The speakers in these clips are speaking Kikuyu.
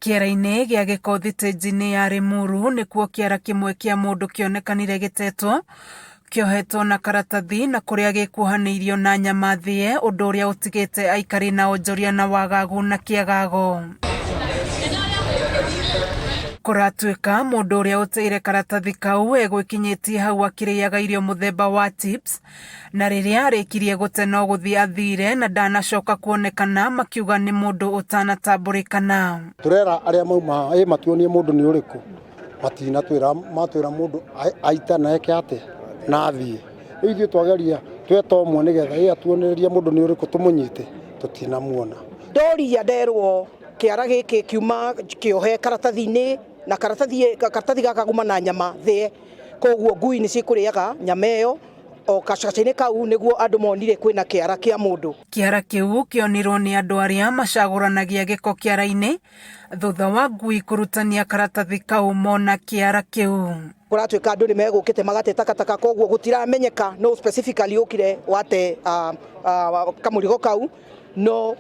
Kĩara-inĩ gĩa gĩko thitĩnji-inĩ ya Limuru nĩkuo kĩara kĩmwe kĩa mũndũ kĩonekanire gĩtetwo kĩohetwo na karatathi na kũrĩa gĩkuohanĩirio na nyama thĩe, ũndũ ũrĩa ũtigĩte aikari na onjoria na wagagu na kĩagago. Kũratuĩka mũndũ ũrĩa ũteire karatathi kau egwĩkinyĩtie hau akĩrĩaga irio mũthemba wa chips, na rĩrĩa arĩkirie gũte no gũthiĩ athire na ndanacoka kuonekana, makiuga nĩ mũndũ ũtanatambũrĩkana. Turera arĩa mauma ĩ matuonie mũndũ nĩ ũrĩkũ, matinatwĩra, matwĩra mũndũ aita na eke atĩa na athiĩ. Rĩu ithuĩ twageria tweta ũmwe nĩgetha ĩ atuonererie mũndũ nĩ ũrĩkũ tũmũnyite, tũtinamuona. Ndoria nderwo kĩara gĩkĩ kiuma kĩohe karatathi-inĩ, na karatathi gaka kuma na nyama thĩe, koguo ngui nĩ cikũrĩaga nyama ĩyo o gacaca-inĩ kau nĩguo andũ monire kwĩna kĩara kĩa mũndũ. Kĩara kĩu kĩonirwo nĩ andũ arĩa macagũranagia gĩko kĩara-inĩ thutha wa ngui kũrutania karatathi kau mona kĩara kĩu. Kũratuĩka andũ nĩ megũkĩte magate takataka, koguo gũtiramenyeka no specifically ũkire wate kamũrigo kau, no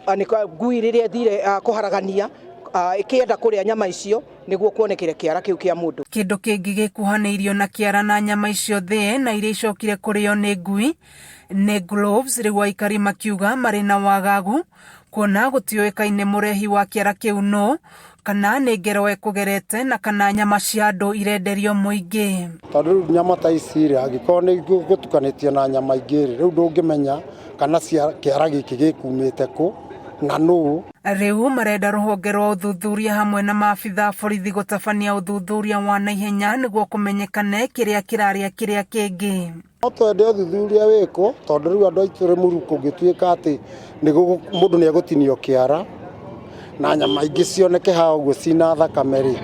ngui rĩrĩa ĩthire kũharagania ĩkĩenda kũrĩa nyama icio nĩguo kuonekire kĩara kĩu kĩa mũndũ. Kĩndũ kĩngĩ gĩkuhanĩirio na kĩara na nyama icio thĩe na iria icokire kũrĩo nĩ ngui nĩ gloves, rĩu aikari makiuga marĩ na wagagu kuona gũtiũĩkaine mũrehi wa kĩara kĩu nũ, kana nĩ ngero ekũgerete na kana nyama cia andũ irenderio mũingĩ. Tondũ rĩu nyama ta ici rĩ, angĩkorwo nĩ gũtukanĩtio na nyama ingĩ rĩ, rĩu ndũngĩmenya kana kĩara gĩkĩ gĩkumĩte kũ na nũ. Rĩu marenda rũhonge rwa ũthuthuria hamwe na maabitha a borithi gũtabania ũthuthuria wa naihenya nĩguo kũmenyekane kĩrĩa kĩrarĩa kĩrĩa kĩngĩ. No twende ũthuthuria wĩkwo tondũ rĩu andũ aitũ Limuru kũngĩtuĩka atĩ mũndũ nĩ egũtinio kĩara na nyama ingĩ cioneke haha ũguo cina thakame rĩ,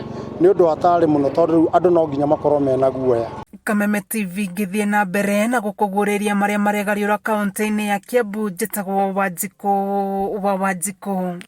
nĩ ũndũ hatarĩ mũno tondũ rĩu andũ no nginya makorwo mena guoya. Kameme TV ngĩthiĩ na mbere na gũkũguũrĩria marĩa maregariũra kaunti-inĩ ya Kiambu, njĩtagwo Wanjikũ wa Wanjikũ.